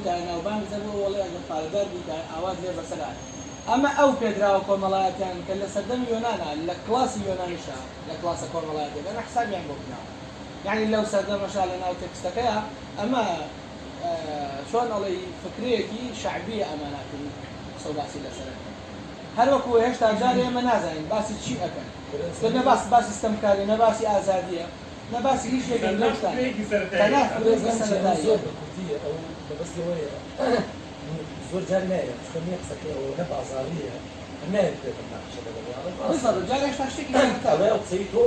بوویتایە ناوبانگت هەبوو ئەو ئەڵێ ئەگەر پارەدار بوویتایە ئاوات لێ بەسەر هات. ئەمە ئەو پێدراوە کۆمەڵایەتیانەن کە لە سەردەمی یۆنانا لە کڵاسی یۆنانیشا لە کڵاسە کۆمەڵایەتیەکانا حسابیان بۆ کراوە. یەعنی لەو سەردەمەشا لە ناو تێکستەکەیا ئەمە چۆن ئەڵێی فکرەیەکی شەعبیە ئەمان هاتوون قسە و باسی لەسەر ئەکەن. هەر وەکو هێشتا جارێ ئێمە نازانین باسی چی ئەکەن. چونکە نە باس باسی ستەمکاریە نە باسی ئازادیە نە باسی هیچ یەکێک تەنها لەو شتانە. فکرەیەکی سەرەتاییە. تەنها فکرەیەکی ئەمە سەرەتاییە. زۆر بە کورتی ئەو مەبەستی ئەوەیە زۆر جار نایەم چونکە نیە قسەکەی ئەوە نە بازاڕییە هەر نایەم بێتە مناقەشە لەگەڵیا ئەڵێ ڕاستە بالضبط جارێ هێشتا شتێکی سەرەتا ئەڵێ بوو. ئەو قسەی تۆ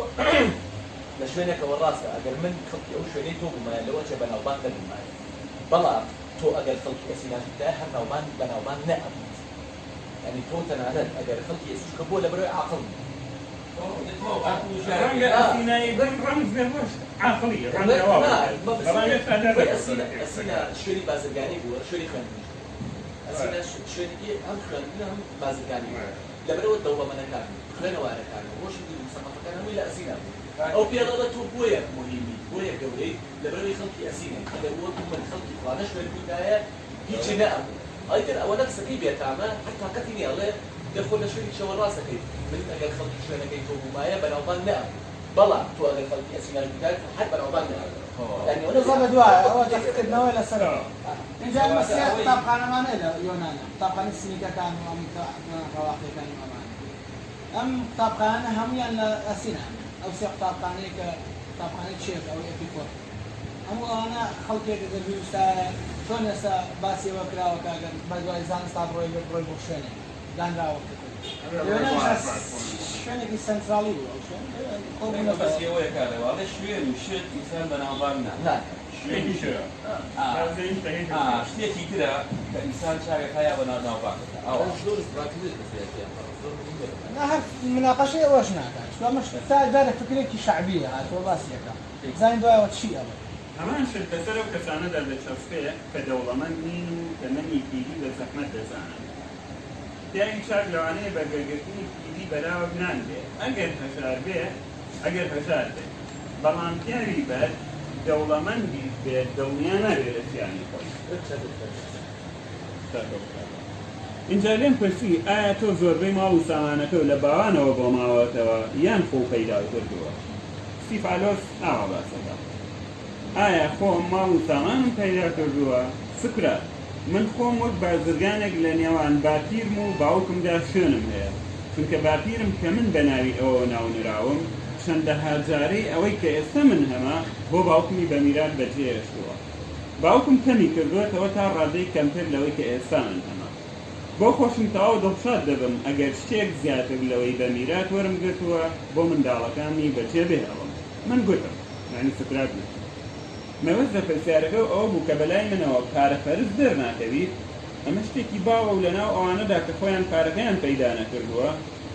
لە شوێنێکەوە ڕاستە ئەگەر من خەڵکی ئەو شوێنەی تۆ بوومایە لەوە چێ بەناوبانگ نەبوومایە بەڵام تۆ ئەگەر خەڵکی ئەسیناش بوویتایە هەر ناوبانگ بەناوبانگ نەئەبوویت یانی تۆ تەنانەت ئەگەر خەڵکی ئەسی چونکە بۆ لەبەرئەوەی عاقڵ نیت. ڕەنگە ئەسینایی بن ڕەمز بێ بۆ عاقڵی ڕەنگە وا بووبێت بەڵام هێشتا دەردەکەوتەوە لە ئەسینا تێکستەکە. شوێنی بازرگانی بووە شوێنی خوێندنیش بووە ئەسینا شوێنێکی هەم خوێندن هەم بازرگانی بووە لەبەرئەوە دەوڵەمەنەکان و خوێنەوارەکان و ڕۆشنبیر و مسەقەفەکان هەمووی لە ئەسینا بوون ئەو پێ ئەڵێ تۆ بۆیە موهیمی بۆیە گەورەی لەبەرئەوەی خەڵکی ئەسینای ئەگەر وەکو من خەڵکی فڵانە شوێن بوویتایە هیچی نەئەبوو ئیتر ئەوەنە قسەکەی بێتامە هەر تاقەتی نیە ئەڵێ دە خۆ لە شوێنیشەوە ڕاست ئەکەیت من ئەگەر خەڵکی شوێنەکەی تۆ بوومایە بەناوبانگ نەئەبووم بەڵام تۆ ئەگەر خەڵکی ئەسیناش بوویتایە تۆ هەر بەناوبانگ نەئەبووی یانی ئەوەنە بزە بە بێتامە. دوایە ئەوە جەختکردنەوەیە لەسەر ئەوە ئینجا ئەمە کەواتە سێ ئەوەی قوتابخانەمان هەیە لە یۆنانا قوتابخانەی سنیکەکان و ئەم ڕەواقیەکان و ئەمانە ئەم قوتابخانە هەموویان لە ئەسینان ئەو سێ قوتابخانەیە کە قوتابخانەی چێک ئەوەی ئەپیکۆر هەموو ئەوانە خەڵکێک ئەگەر بیویستایە چۆن ئێستا باسی ئەوە کراوە کە ئەگەر بەدوای زانستا بڕۆی بڕۆی بۆ شوێنێک دانراوە وەختی خۆی لەوێنانیشا شوێنێکی سەنتراڵی بوو ئەو شوێن مەبەستی کۆبوونەوە. ئەوەیە کاک ڕێوا ئەڵێ شوێن و شت ئینسان بەناوبانگ ناکا ناکا. شوێن و شت ئا ئا شتێکی ترە کە ئینسان چاکەکا یا بەناو ناوبانگەکا ئاوا. زۆر ستراتیژیش بەسەرەکیە زۆر مهم نیە بەلای. نا هەر مناقەشەی ئەوەش ناکا چونکە ئەمە تا جارێ فکرێکی شەعبیە هاتووە باسی ئەکا بزانین دوایەوە چی ئەڵێ. هەمان شت بەسەر ئەو کەسانەدا دەچەسپێ کە دەوڵەمەند نین و تەمەنی پیری بە زەحمەت دەزانن. پیاوی چاک لەوانەیە بەرگەگرتنی پیری بەراوەک نانبێ ئەگەر هەژار بێ ئەگەر هەژار بێ، بەڵام پیاوی بەد دەوڵەمەندیش بێت دڵنیا نابێ لە ژیانی خۆی. ئینجا لێم پرسی، ئایا تۆ زۆربەی ماڵ و سامانەکەو لە باوانەوە بۆ ماوەتەوە یان خۆو پەیداو کردووە؟ سیفالۆس ئاوا باسەکا، ئایا خۆم ماڵ و سامانم پەیدا کردووە؟ سوکرات، من خۆم وەک بازرگانێک لە نێوان باپیرم و باوکمدا شوێنم هەیە، چونکە باپیرم کە من بە ناوی ئەوەوە ناونراوم، چەندەها جارەی ئەوەی کە ئێستا من هەمە، بۆ باوکمی بە میرات بەجێهێشتووە. باوکم کەمی کردووەتەوە تا ڕادەی کەمتر لەوەی کە ئێستا من هەمە. بۆ خۆشم تەواو دڵشاد دەبم ئەگەر شتێک زیاتر لەوەی بە میرات وەرم گرتووە بۆ منداڵەکانمی بەجێ بهێڵم. من گوتم، یانی سوکرات گوتی. مەبەست لە پرسیارەکەو ئەوە بوو کە بەلای منەوە پارە پەرست دەرناکەویت، ئەمە شتێکی باوە و لەناو ئەوانەدا کە خۆیان پارەکەیان پەیدا نەکردووە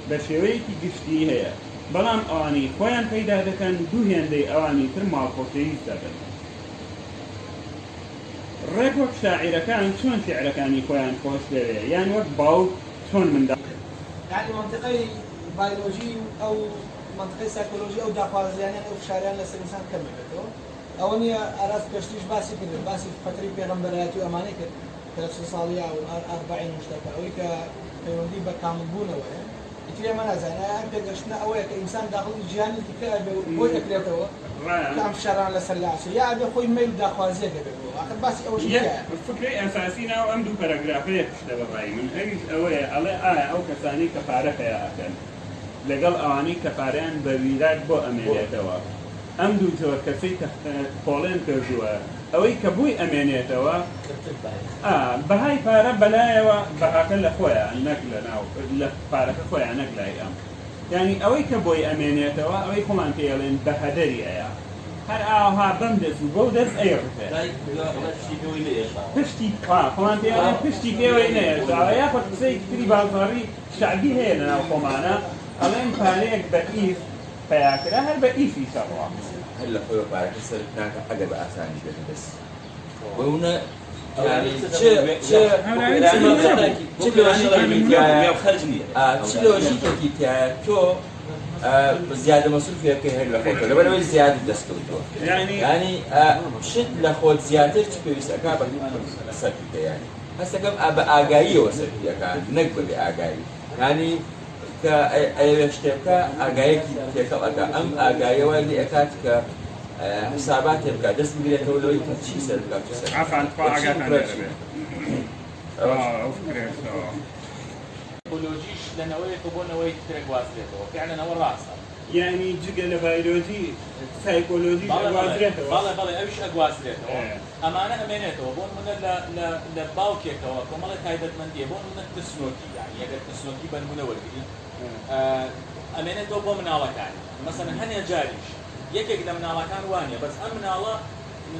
بە شێوەیەکی گشتیی هەیە، بەڵام ئەوانەی خۆیان پەیدا دەکەن دوو هێندەی ئەوانی تر ماڵخۆشەویست دەبن. ڕێک وەک شاعیرەکان چۆن شیعرەکانی خۆیان خۆش دەوێ یان وەک باوک چۆن منداڵ. یانی مەنتیقی بایلۆجی و ئەو مەنتیقی سایکۆلۆژی ئەو داخوازیانەن ئەو فشاریان لەسەر ئینسان کەم دەبێتەوە ئەوە نییە ئاراس پێشتریش باسی کرد باسی فەترەی پێغەمبەرایەتی و ئەمانەی کرد کە لە 40 ساڵیا و ئەربەعین و شتەکە ئەوەی کە پەیوەندی بە کامڵ بوونەوە هەیە ئیتر ئێمە نازانین ئایا ئەم پێگەشتنە ئەوەیە کە ئینسان داخڵی جیهانی دیکە ئەبێ و بۆی ئەکرێتەوە کە ئەم فشارانە لەسەر لاچێ یا ئەبێ خۆی مەیل و داخوازییەک هەبێ بۆ ئاخر باسی ئەوەشی یەک تیایە. فکرەی ئەساسی ناو ئەم دوو پەرەگرافە یەک شتە بە ڕای من ئەویش ئەوەیە ئەڵێ ئایا ئەو کەسانەی کە پارە پەیا ئەکەن لەگەڵ ئەوانەی کە پارەیان بە میرات بۆ ئەمێنێتەوە ئەم دوو جۆر کەسەی کە پۆڵێن کردووە ئەوەی کە بۆی ئەمێنێتەوە ئا بەهای پارە بەلایەوە بەهاکە لە خۆیا نەک لە ناو لە پارەکە خۆیا نەک لای ئەم یانی ئەوەی کە بۆی ئەمێنێتەوە ئەوەی خۆمان پێی ئەڵێن بە هەدەری ئەیا هەر ئاوها بەم دەست و بەو دەست ئەیڕژێ. پشتی ئا خۆمان پێی ئەڵێن پشتی پێوەی نەیەشاوە یاخود قسەیەکی تری بازاڕی شەعبی هەیە لەناو خۆمانە ئەڵێن پارەیەک بە ئیش پەیا کرا هەر بە ئیشیش ئەڕوا. هەر لە خۆیەوە پارەکە سەرف ناکا ئەگەر بە ئاسانیش بێتە دەست بۆ نمونە یانی چ چ چ لۆژیکێکی تیایە چ لۆژیکێکی تیایە تۆ زیادە مەسروفێ بکەی هەر لە خۆتەوە لەبەرئەوەی زیادت دەست کەوتووە یانی شت لە خۆت زیاتر چ پێویست ئەکا بە سەرفی بکە یانی هەستەکەم بە ئاگاییەوە سەرفی ئەکا نەک بە بێ ئاگایی یانی کە ئەیەوێ شتێ بکا ئاگایەکی تێکەڵ ئەکا ئەم ئاگاییە وای لێ ئەکات کە حساباتێ بکا دەست بگرێتەوە لەوەی کە چی سەرف بکا چی سەرف عەفان تخوا چی ئاگاتان بکڕێ لێرە چی بێ ئەو فکرەیە سایکۆلۆژیش لە نەوەیەکەوە بۆ نەوەیەکی تر ئەگوازرێتەوە، فیعلەن ئەوە ڕاستە. یانی جگە لە بایلۆجی سایکۆلۆجیش بەڵێ بەڵێ ئەگوازرێتەوە؟ بەڵێ بەڵێ ئەویش ئەگوازرێتەوە. ئەمانە ئەمێنێتەوە. بۆ نموونە لە لە لە باوکێکەوە کۆمەڵێ تایبەتمەندییە، بۆ نموونە ترسنۆکی، یانی ئەگەر ترسنۆکی بە نموونە وەرگرین ئەمێنێتەوە بۆ مناڵەکانی. مەسەلەن هەنێ جاریش یەکێک لە مناڵەکان وانیە بەس ئەم مناڵە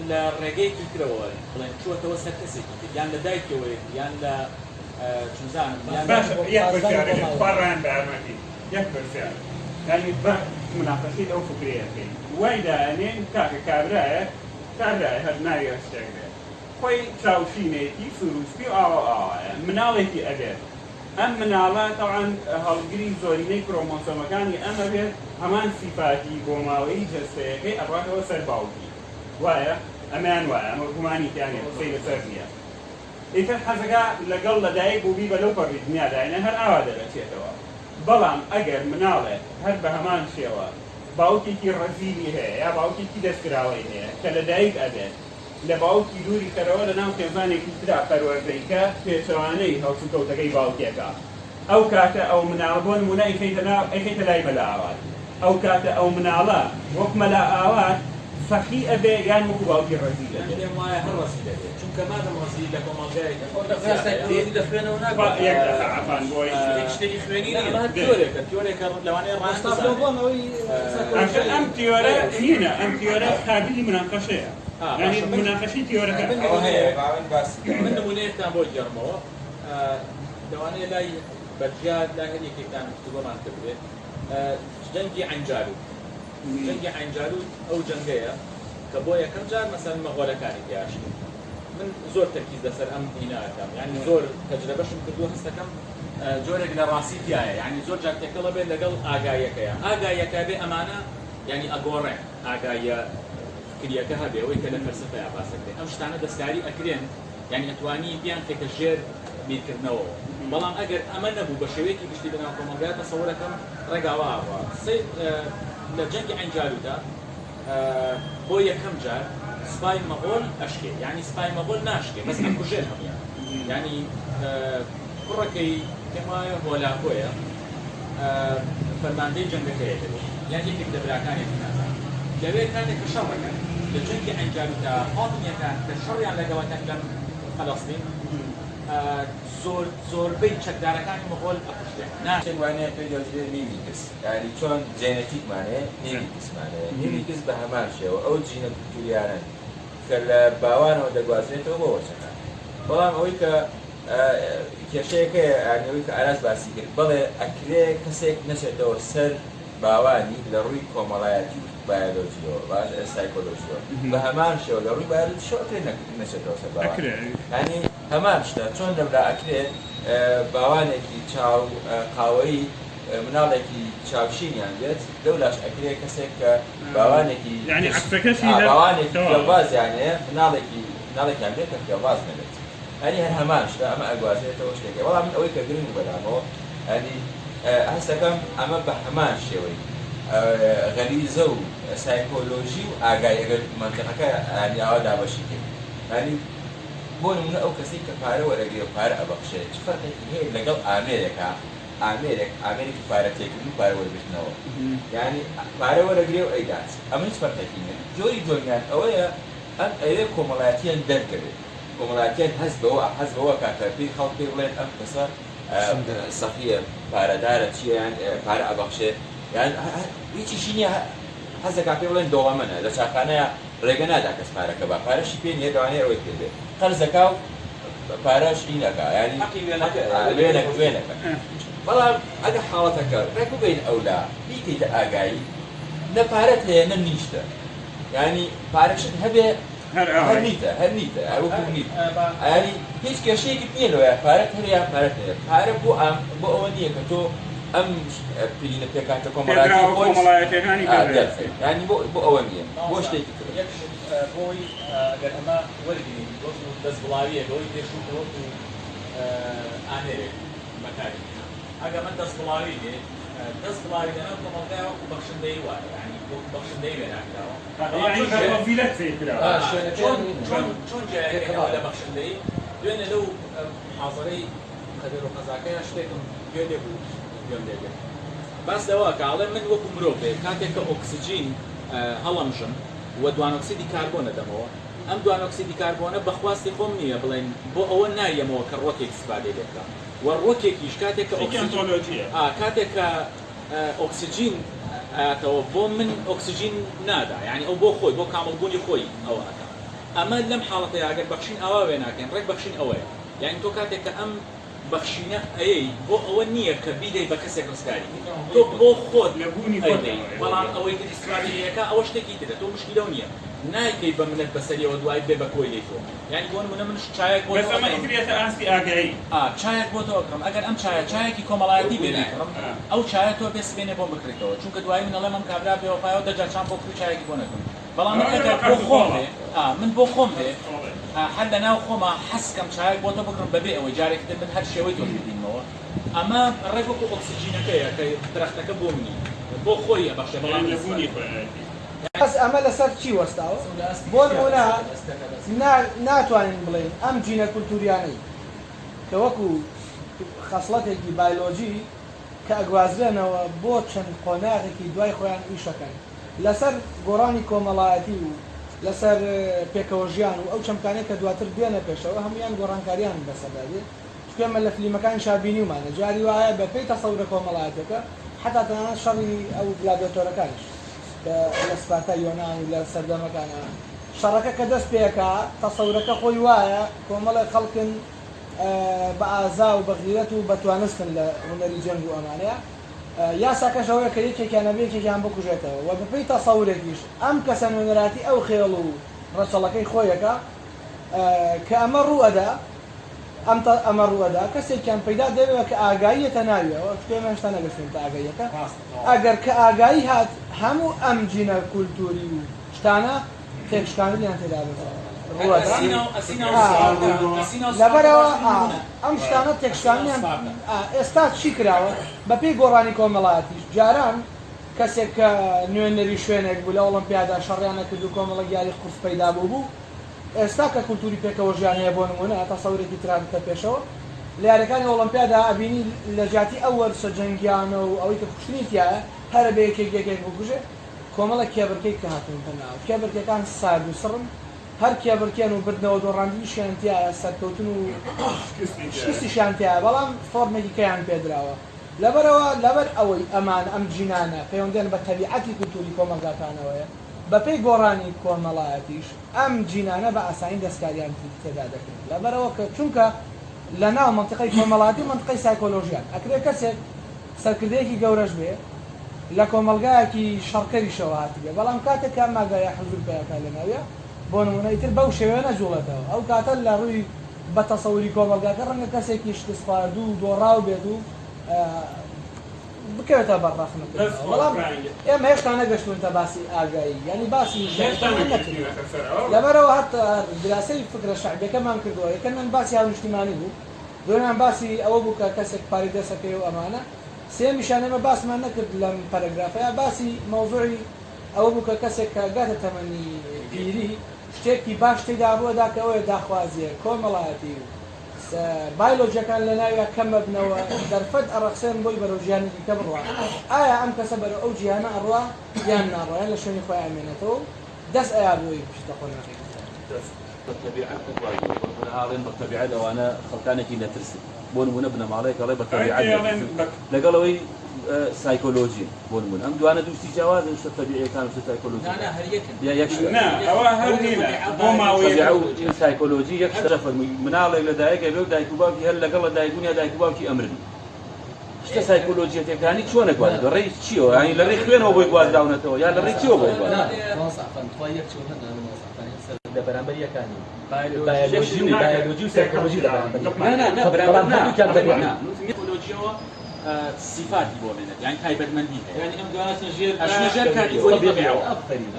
لە ڕێگەیەکی ترەوە بڵێن چووەتەوە سەر کەسێکی تر یان لە دایکەوەیەتی یان لە چوزانم یان باشە یەک بازدانی پرسیارێک بۆ تخوا ماوە. ڕایان بە یارمەتی یەک پرسیار یانی بە مناقەشەی ئەو فکرەیە بکەین وای دائەنێن کاکە کابرایەک کابرایە هەر ناوی هەر شتێک بێ خۆی چاوشینێکی سوور و سپی و ئاوا و ئاوایە مناڵێکی ئەبێت ئەم مناڵە تەبعەن هەڵگری زۆرینەی کرۆمۆسۆمەکانی ئەم ئەبێت هەمان سیفاتی بۆماوەیی جەستەیەکەی ئەڕاتەوە سەر باوکی وایە ئەمەیان وایە ئەمە گومانی تیا نیە قسەی لەسەر نیە ئیتر حەزەکا لەگەڵ لەدایک بووبی بە لەو پەڕی دنیاداینە هەر ئاوا دەرەچێتەوە بەڵام ئەگەر مناڵێک هەر بەهەمان شێوە باوکێکی ڕەزیلی هەیە یا باوکێکی دەستکراوەی هەیە کە لەدایک ئەبێت لە باوکی دووری کەرەوە لەناو خێزانێکی ترا پەروەردەی کە پێچەوانەی هەڵسوکەوتەکەی باوکێکە ئەو کاتە ئەو مناڵە بۆ نموونە ئەیخەیتە ناو ئەیخەیتە لای مەلا ئاوات ئەو کاتە ئەو مناڵە وەک مەلا ئاوات سەخی ئەبێ یان وەکو باوکی ڕەزیل من ئەبێ؟ پێم وایە هەر ڕەزیل ئەبێ چونکە مادەم ڕەزیل لە کۆمەڵگایەکی خۆ لە زیادەیە سایکۆلۆژی دەخوێنەوە با ناگۆڕێ. یەک دەقە عەفان بۆی هیچ شتێکی خوێنی نا نییە ئەمە هەر دێ. تیۆرێکە تیۆرێکە لەوانەیە ڕایان مامۆستا بزانێ بۆم ئەوەی ئاخر سایکۆلۆژی ئەم تیۆرە هینە ئەم تیۆرە قابلی مناقەشەیە یانی باشە من مناقەشەی تیۆرەکە من ئەوە هەیە نمونەیەک با من باسی کەم من ئەگەر نمونەیەکتان بۆ گێڕمەوە لەوانەیە لای بەجیا لای هەر یەکێکتان گفتوگۆمان کردبێ جەنگی عەین جالوت جەنگی عەین جالوت ئەو جەنگەیە کە بۆ یەکەم جار مەسەلەن مەغۆلەکانی تیاشکرد من زۆر تەرکیز لەسەر ئەم هینە ئەکەم یعنی زۆر تەجرەبەشم کردووە هەستەکەم جۆرێک لە ڕاستی تایە یعنی زۆر جار تێکەڵە بێت لەگەڵ ئاگاییەکەیە ئاگاییەکە بێ ئەمانە یعنی ئەگۆڕێن ئاگاییە فکریەکە هەبێ ئەوەی کە لە فەلسەفەیا باس ئەکرێ ئەم شتانە دەستکاری ئەکرێن یعنی ئەتوانی بیانخەیتە ژێر بیرکردنەوەوە بەڵام ئەگەر ئەمە نەبوو بە شێوەیەکی گشتی لەناو کۆمەڵگا تەسەورەکەم ڕێگاوە ئاڕوا سەیر لە جەنگی عەین جالوتا بۆ یەکەم جار سپای مەغۆل ئەشکێ یعنی سپای مەغۆل ناشکێ بەس ئەکوژێ هەموویان یعنی کوڕەکەی پێم وایە هۆلاکۆیە فەرماندەی جەنگەکەیە لەوێ یان یەکێک لە براکانێتی نازانم لەوێ کاتێک کە شەڕ دەکەن لە جەنگی عەین جالوتا فاتمیەکان کە شەڕیان لەگەڵەکەن لەم فەلەستین زۆر زۆربەی چەکدارەکانی مغۆل ئەکوژرێن نا. شتێک وانەیە پێی دەوترێت میمیکس یانی چۆن جێنەتیکمان هەیە میمیکسمان هەیە میمیکس بە هەمان شێوە ئەو جینە کولتوریانەن کە لە باوانەوە دەگوازرێتەوە بۆ وەچەکان بەڵام ئەوەی کە کێشەیەک هەیە یانی ئەوەی کە ئاراس باسی کرد بەڵێ ئەکرێ کەسێک نەچێتەوە سەر باوانی لە ڕووی کۆمەڵایەتی و بایۆلۆجیەوە باش سایکۆلۆژیەوە بە هەمان شێوە لە ڕووی بایۆلۆجیشەوە ئەکرێ نەچێتەوە سەر باوانی ئەکرێ یانی هەمان شتە چۆن لەملا ئەکرێ باوانێکی چاو قاوەیی مناڵێکی چاوشینیان بێت لەولاش ئەکرێ کەسێک کە باوانێکی یعنی عەکسەکەشی هەر باوانێکی تەواو. فێڵبازیان هەیە مناڵێکی مناڵێکیان بێت کە فێڵباز نەبێت یعنی هەر هەمان شتە ئەمە ئەگوازرێتەوە شتێکە بەڵام من ئەوەی کە گرنگ بوو بەلامەوە یعنی هەستەکەم ئەمە بە هەمان شێوەی غەریزە و سایکۆلۆژی و ئاگای ئەگەر مەنتیقەکە یعنی ئاوا دابەشی کرد یعنی بۆ نمونە ئەو کەسەی کە پارە وەرەگرێ و پارە ئەبەخشێ چ فەرقێکی هەیە لەگەڵ ئامێرێکا ئامێرێک ئامێرێکی پارە تێکردن و پارە وەرگرتنەوە یعنی پارە وەرەگرێ و ئەیدات ئەمە هیچ فەرقێکی نییە جۆری دووەمیان ئەوەیە ئەم ئەوێ کۆمەڵایەتیان دەرکەوێت کۆمەڵایەتیان هەست بەوە حەز بەوە کە کە پێی خەڵک پێی بڵێن ئەم کەسە سەخیە پارەدارە چییە یان پارە ئەبەخشێ یان هیچیشی نییە حەز دەکا پێ بڵێن دەوڵەمەنە لە چاخانەیە ڕێگە نادا کەس پارەکە با پارەشی پێ نییە لەوانەیە ئەوەی پێ بێ قەرزەکا و پارەش ئی نەکا یانی حەقی وێنەکە وێنەکە وێنەکە بەڵام ئەگەر حاڵەتەکە ڕێک ببەین ئەولا بیکەیتە ئاگایی نە پارەت هەیە نە نیشتە یانی پارەشت هەبێ هەر هەر ئاوای نیتە هەر نیتە هەر وەکو نیت یانی هیچ کێشەیەکت نییە لەوەیە پارەت هەبێ یان پارەت نەبێ پارە بۆ ئام بۆ ئەوە نییە کە تۆ ئەم پینە پێکهاتە کۆمەڵایەتی پێدراوە خۆی کۆمەڵایەتیەکانی پێ دەرخەی دەرخەی. یانی بۆ بۆ ئەوە نییە بۆ مامۆستا شتێکی ترە. یەک شت بۆی ئەگەر ئەمە وەرگرین وەکو دەستبڵاویەک ئەوەی پێشوو کە وەکو ئامێرێک بەکاری هێنا ئەگە ئەمە دەستبڵاوی بێ دەستبڵاوی لەناو کۆمەڵگای وەکو بەخشندەیی وایە یانی وەکو بەخشندەیی وێنا کراوە بەڵام یانی چۆن بە جیا فەزیلەت سەیر کراوە. چۆن شوێنەکەیان نینە چۆن چۆن جیایەکەینەوە پێکەڵاوە. لە بەخشندەیی دوێنێ لەو محازەرەی قەدەر و قەزاکەیا شتێکم گوێ لێ بوو گوێم لێ گرت باس لەوە ئەکا ئەڵێ من وەکو مرۆڤێک کاتێک کە ئۆکسجین هەڵەمژم و دوانۆکسیدی کاربۆن ئەدەمەوە ئەم دوانۆکسیدی کاربۆنە بە خواستی خۆم نییە بڵێن بۆ ئەوە نایەمەوە کە ڕوەکێک ئیستفادەی لێ بکەم و ڕوەکێکیش کاتێک کە شتێکی ئۆکسجین ئەنتۆلۆجییە. کاتێک کە ئۆکسجین ئەیاتەوە بۆ من ئۆکسجین نادا یانی ئەو بۆ خۆی بۆ کامڵبوونی خۆی ئەوە ئەکا ئەمە لەم حاڵەتەیا ئەگەر بەخشین ئاوا وێناکەین ڕێک بەخشین ئەوەیە یانی تۆ کاتێک کە ئەم بەخشینە ئەیەی بۆ ئەوە نییە کە بیدەی بە کەسێک ڕزگاری کەی تۆ بۆ خۆت لە بوونی ئەیدەی خۆتەوەیە. بەڵام ئەوەی تر ئیستفادەی لێ ئەکا ئەوە شتێکی ترە تۆ مشکیلەو نییە نایکەی بە منەت بەسەریەوە دوای بێ بە کۆیلەی تۆ یانی بۆ نمونە من چایەک بۆ بەس تۆ ئەمە ئەکڕم ئیتر یەتە ئاستی ئاگایی. ئا چایەک بۆ تۆ ئەکڕم ئەگەر ئەم چایە چایەکی کۆمەڵایەتی بێ بیکڕم ئەو چایە تۆ بێ سبەینێ بۆم بکڕیتەوە چونکە دوایی من ئەڵێم ئەم کابرا بێوەفایەوە 10 جار چام بۆ کڕی چایەکی بۆ نەکڕیم بەڵام من ئەوە ئەگەر بە بۆ قەرز و خۆم قۆڵە. بێ ئا من بۆ خۆم بێ هەر لە ناو خۆما حەز کەم چایەک بۆ تۆ بکڕم بەبێ ئەوەی جارێکی تر من هەر شێوەی تۆش ببینمەوە ئەمە ڕێک وەکو ئۆکسجینەکەیە کە درەختەکە بۆ منی بۆ خۆی ئەبەخشێ بەڵام یانی من لە بوونی ئیستفادەی خۆیەتی. بەس ئەمە لەسەر چی وەستاوە؟ بۆ نموونە ناتوانین بڵێین ئەم جینە کولتووریانەی کە وەکو خەسڵەتێکی بایلۆجی کە ئەگوازرێنەوە بۆ چەند قۆناغێکی دوای خۆیان ئیشەکەن لەسەر گۆڕانی کۆمەڵایەتی و لەسەر پێکەوەژیان و ئەو چەمکانەی کە دواتر دێنە پێشەوە هەموویان گۆڕانکاریان بەسەردا دێ چونکە ئێمە لە فلیمەکانیشا بینیومانە جاری وایە بە پێی تەسەورە کۆمەڵایەتیەکە حەتا تەنانەت شەڕی ئەو گلادیاتۆرەکانیش کە لە سپارتای یۆنان و لە سەردەمەکانا شەڕەکە کە دەست پێکا تەسەورەکە خۆی وایە کۆمەڵێک خەڵکن بە ئازا و بە غیرەت و بە توانستن لە هونەری جەنگ و ئەمانەیە یاساکەش ئەوەیە کە یەکێکیان ئەبێ یەکێکیان بکوژێتەوە و بەپێی تەسەورێکیش ئەم کەسە نوێنەراتی ئەو خێڵ و ڕەچەڵەکەی خۆیەکە کە ئەمە ڕوو ئەدا ئەم ئەمە ڕوو ئەدا کەسێکیان پەیدا دەبێت کە ئاگاییەتە ناویەوە چونکە ئێمە هێشتا نەگەشتوینەتە ئاگاییەکە ئەگەر کە ئاگایی هات هەموو ئەم جینە کولتووری و شتانە تێکشکاندنیان تێدا ڕووەدا لەبەرەوە ئەم شتانە تێکشکاندنیان ئێستا چی کراوە بەپێی گۆڕانی کۆمەڵایەتیش جاران کەسێک کە نوێنەری شوێنێک بوو لە ئۆڵۆمپیادا شەڕیان نەکرد و کۆمەڵێک یاری قورس پەیدا بوو بوو ئێستا کە کولتوری پێکەوەژیان هەیە بۆ نموونە تەسەورێکی تر هاتۆتە پێشەوە لە یاریەکانی ئۆڵۆمپیادا ئەبینی لە جیاتی ئەو وەرزشە جەنگیانە و ئەوەی کە کوشتنی تیایە هەرە بێ یەکێک یەکێک بکوژێ کۆمەڵێک کێبڕکێی کە هاتوونەتە ناو کێبڕکێکان سارد و سڕن هەر کێبڕکێن و بردنەوە دۆڕاندنیشیان تیایە سەرکەوتن و شکستیشیان تیایە بەڵام فۆرمێکی کەیان پێدراوە لەبەرئەوە لەبەر ئەوەی ئەمان ئەم جینانە پەیوەندیان بە تەبیعەتی کولتوری کۆمەڵگاکانەوەیە بەپێی گۆڕانی کۆمەڵایەتیش ئەم جینانە بە ئاسانی دەستکاریان تێدا دەکرێت لەبەرئەوە کە چونکە لەناو مەنتیقەی کۆمەڵایەتی و مەنتیقەی سایکۆلۆژیان ئەکرێ کەسێک سەرکردەیەکی گەورەش بێ لە کۆمەڵگایەکی شەڕکەریشەوە هاتبێ بەڵام کاتێک کە ئەم ئاگاییە حزوور پەیا کا لەناویا بۆ نموونە ئیتر بەو شێوەیە نەجووڵێتەوە ئەو کاتە لە ڕووی بە تەسەوری کۆمەڵگاکە ڕەنگە کەسێکی شکستخواردوو و دۆڕاو بێت و بکەوێتە بەر ڕەخنە دەست کردنەوە خۆش بەڵام برایم. ئێمە هێشتا نەگەشتوونتە باسی ئاگایی یانی باسی هێشتا وشیاریەکەمان نەکردووە نەگەشتوینەتە سەر ئەوە. لەبەرئەوە هەر دراسەی فکرە شەعبیەکەمان کردووە یەکەمیان باسی هاونیشتیمانی بوو دووەمیان باسی ئەوە بوو کە کەسێک پارەی دەست ئەکەوێ و ئەمانە سێیەمیشیان ئێمە باسمان نەکرد لەم پەرەگرافەیا باسی مەوزوعی ئەوە بوو کە کەسێک کە گاتە تەمەنی پیری شتێکی باش تێیدا ڕووئەدا کە ئەوەیە داخوازیە کۆمەڵایەتی و بایلۆجیەکان لەناویا کەم ئەبنەوە دەرفەت ئەڕەخسێن بۆی بەرەو جیهانی دیکە بڕوا ئایا ئەم کەسە بەرەو ئەو جیهانە ئەڕوا یان ناڕوا یان لە شوێنی خۆی ئەمێنێتەوە و دەست ئەیا بۆی بچێتە قۆناغێکی ترەوە. دەست بە تەبیعەت ئەگوازنەوە بۆ نموونە ئاڵێن بە تەبیعەت ئەوانە خەڵکانێکی نەترسن بۆ نموونە بنەماڵەیەک ئەڵێ بە ئەوەی تەبیعەت پێی ئەڵێن نەترسن بە. لەگەڵ ئەوەی سایکۆلۆژین بۆ نموونە ئەم دوانە دوو شتی جیاوازن شتە تەبیعیەکان و شتە نا نا سایکۆلۆژیەکان هەر یەکن. یا یەک شتە. نا ئەوە هەر نینە بۆ ماوەیەک. تەبیعە و سایکۆلۆژی یەک شتە فەرمووی مناڵێک لە دایک ئەبێ و دایک و باوکی هەر لەگەڵ لە دایک بوون یا دایک و باوکی ئەمرن شتە سایکۆلۆژیەتەکانی چۆن ئەگوازێتەوە ڕێی چیەوە یانی لە ڕێی خوێنەوە بۆی گوازراونەتەوە یا لە ڕێی چیەوە بۆی گوازراونەتەوە؟ لە بەرامبەر یەکانی بایۆلۆژی و بایۆلۆژی و سایکۆلۆژی لە بەرامبەر نا نا نا بەرامبەر نا سایکۆلۆژیەوە. سیفاتی بۆ بێنێت یانی تایبەتمەندی هەیە. یانی ئەم دوانە چنە ژێر ئەچنە ژێر کاریگۆری تەبیعەوە. ئافەرین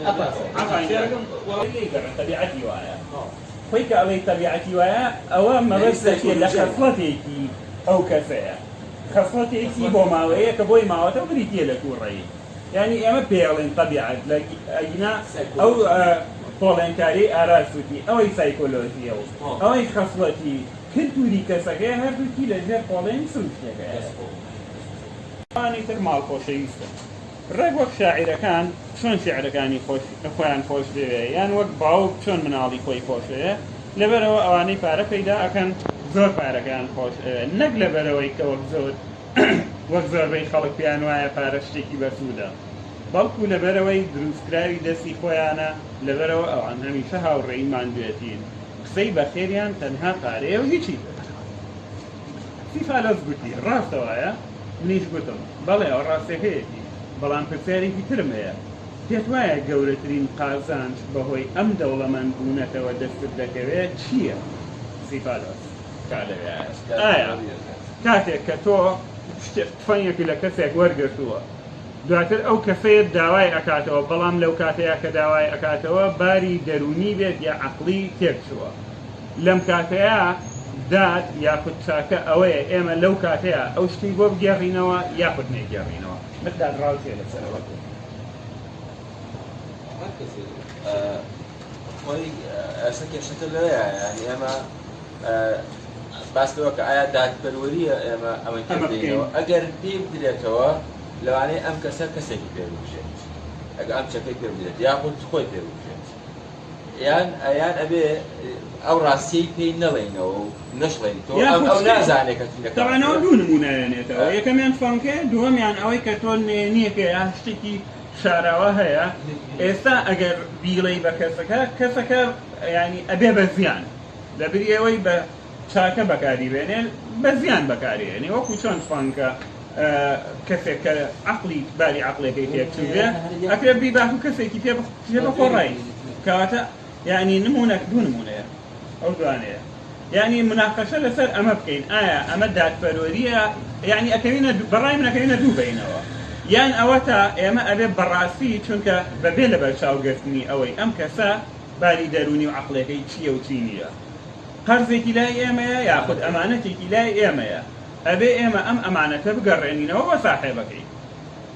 عەفەرین وەڵا لێی گەڕێ تەبیعەتی وایە خۆی کە ئەڵێی تەبیعەتی وایە ئەوە مەبەستە چیە لە خەسڵەتێکی ئەو کەسەیە خەسڵەتێکی بۆماوەیە کە بۆی ماوەتەوە بریتیە لە توڕەیی یانی ئێمە پێی ئەڵێین تەبیعەت لە ئەگینا ئەو پۆڵێنکاریەی ئاراس وتی ئەوەی سایکۆلۆژیە و ئەوەی خەسڵەتی کلتوری کەسەکەیە هەردووکی لە ژێر پۆڵێنی سروشتیەکەیە. ئەوانی تر ماڵ خۆشەویستن ڕێک وەک شاعیرەکان چۆن شیعرەکانی خۆیان خۆش دەوێ یان وەک باوک چۆن مناڵی خۆی خۆشەوێ لەبەرئەوە ئەوانەی پارە پەیدا ئەکەن زۆر پارەکەیان خۆش ئەوێ نەک لەبەرئەوەی کە وەک زۆر وەک زۆربەی خەڵک پێیان وایە پارە شتێکی بەسوودە بەڵکو لەبەرئەوەی دروستکراوی دەستی خۆیانە لەبەرئەوە ئەوان هەمیشە هاوڕێی ماندوێتین قسەی بەخێریان تەنها پارەیە و هیچی تر. سیفالۆس گوتی، ڕاستە وایە؟ منیش گوتم، بەڵێ ئەوە ڕاستیەکەیەتی، بەڵام پرسیارێکی ترم هەیە، پێت وایە گەورەترین قازانج بەهۆی ئەم دەوڵەمەند بوونەتەوە دەستت دەکەوێت چییە؟ سیفالۆس. ئایا کاتێک کە تۆ شتێک تفەنگێکی لە کەسێک وەرگرتووە دواتر ئەو کەسەیەت داوای ئەکاتەوە بەڵام لەو کاتەیا کە داوای ئەکاتەوە باری دەروونی بێت یا عەقڵی تێکچووە لەم کاتەیا داد یاخود چاکە ئەوەیە ئێمە لەو کاتەیا ئەو شتەی بۆ بگێڕینەوە یاخود نەیگێڕینەوە مقداد ڕاو چیە لەسەر ئەوە؟ هەر کەسێک خۆی ئێستا کێشەکە لەوەیە یانی ئێمە باس لەوە کە ئایا دادپەروەریە ئێمە ئەمە ئەمە بکەین پێ بدەینەوە ئەگەر پێی بدرێتەوە لەوانەیە ئەم کەسە کەسێکی پێ بکوژێت ئەگە ئەم چەکەی پێ بدرێت یاخود خۆی پێ بکوژێت یان یان ئەبێ ئەو ڕاستیەی پێی نەڵێینەوە و نەشڵێین تۆ ئەم یاخود ئەو شتێک نازانێ کە چی لە تەبعەن ئەوە کاتیە دوو نموونە ئەیەنێتەوە یەکەمیان تفەنگەیە دووەمیان ئەوەی کە تۆ نهێنییەکە یان شتێکی شاراوە هەیە ئێستا ئەگەر بیڵێی بە کەسەکە کەسەکە یانی ئەبێ بە زیان لەبری ئەوەی بە چاکە بەکاری بێنێ بە زیان بەکاری ئەیەنێ وەکو چۆن تفەنگە کەسێک کە عەقڵی باری عەقڵێکەی تێکچووبێ ئەکرێ بیبات و کەسێکی پێ پێ بەخۆڕایی کەواتە یعنی نمونە دوو نمونەیە ئەو دوانەیە یعنی مناقەشە لەسەر ئەمە بکەین ئایا ئەمە دادپەروەریە یعنی ئەکەوینە بەڕای من ئەکەوینە دوو بینەوە یان ئەوە تا ئێمە ئەبێ بەڕاستی چونکە بەبێ لەبەرچاوگرتنی ئەوەی ئەم کەسە باری دەروونی و عەقڵێکەی چییە و چی نییە قەرزێکی لای ئێمەیە یاخود ئەمانەتێکی لای ئێمەیە ئەبێ ئێمە ئەم ئەمانەتە بگەڕێنینەوە بۆ ساحێبەکەی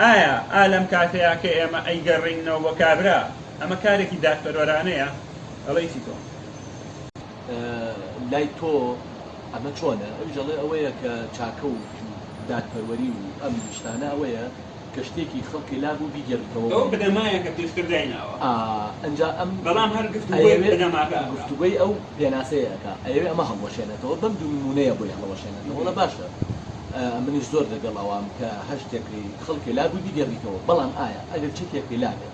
ئایا ئا لەم کاتەیا کە ئێمە ئەیگەڕێنینەوە بۆ کابرا ئەمە کارێکی دادپەروەرانەیە؟ ئەڵێی چی تۆ؟ لای تۆ ئەمە چۆنە؟ ئەویش ئەڵێ ئەوەیە کە چاکە و دادپەروەری و ئەم شتانە ئەوەیە کە شتێکی خەڵکی لابوو بیگێڕیتەوە ئەوە بۆی. بنەمایەکە پێشتر دایناوە. ئا ئەنجا ئەم بەڵام هەر گفتوگۆی ئەیەوێ بنەماکە ئەکا. گفتوگۆی ئەو پێناسەیە ئەکا ئەیەوێ ئەمە هەڵوەشێنێتەوە بەم دوو نموونەیە بۆی هەڵەوەشێنێتەوە ئەڵێ باشە منیش زۆر لەگەڵ ئەوام کە هەر شتێکی خەڵکی لابوو بیگێڕیتەوە بەڵام ئایا ئەگەر چەکێکی لابێت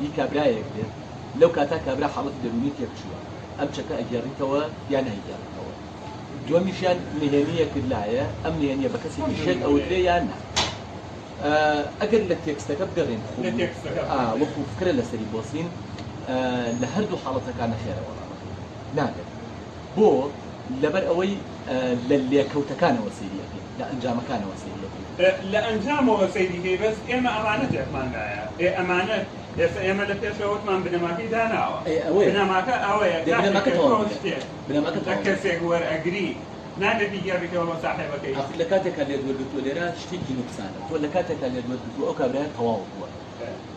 هی کابرایەک بێت لەو کاتا کابرا حاڵەتی دەروونی تێکچووە ئەم چەکە ئەگێڕیتەوە یا نایگێڕیتەوە دووەمیشیان نهێنییەکت لایە ئەم نهێنییە بە کەسێکی شێت ئەوترێ یان نا ئەگەر لە تێکستەکە بگەڕێین خۆ لە تێکستەکە بگەڕێین. وەکو فکرە لەسەری بۆسین لە هەردوو حاڵەتەکە نەخێرە وەڵامەکەی نابێت بۆ لەبەر ئەوەی لە لێکەوتەکانەوە سەیری ئەکەین لە ئەنجامەکانەوە سەیری ئەکەین. لە ئەنجامەوە سەیری کەی بەس ئێمە ئەمانەتێکمان لایە ئێ ئەمانەت ئێستا ئێمە لە پێشەوە وتمان بنەماکەی داناوە ئێ ئەوەیە بنەماکە ئەوەیە دێ کاتێک بنەماکە کە تەواو تۆ نییە شتێک بنەماکە لە تەواو نییە. کەسێک وەرئەگری نابێ بیگێڕیتەوە بۆ ساحێبەکەی. ئاخر لە کاتێکا لێت وەرگرتووە لێرە شتێکی نوقسانە تۆ لە کاتێکا لێت وەرگرتووە ئەو کابرایە تەواو بووە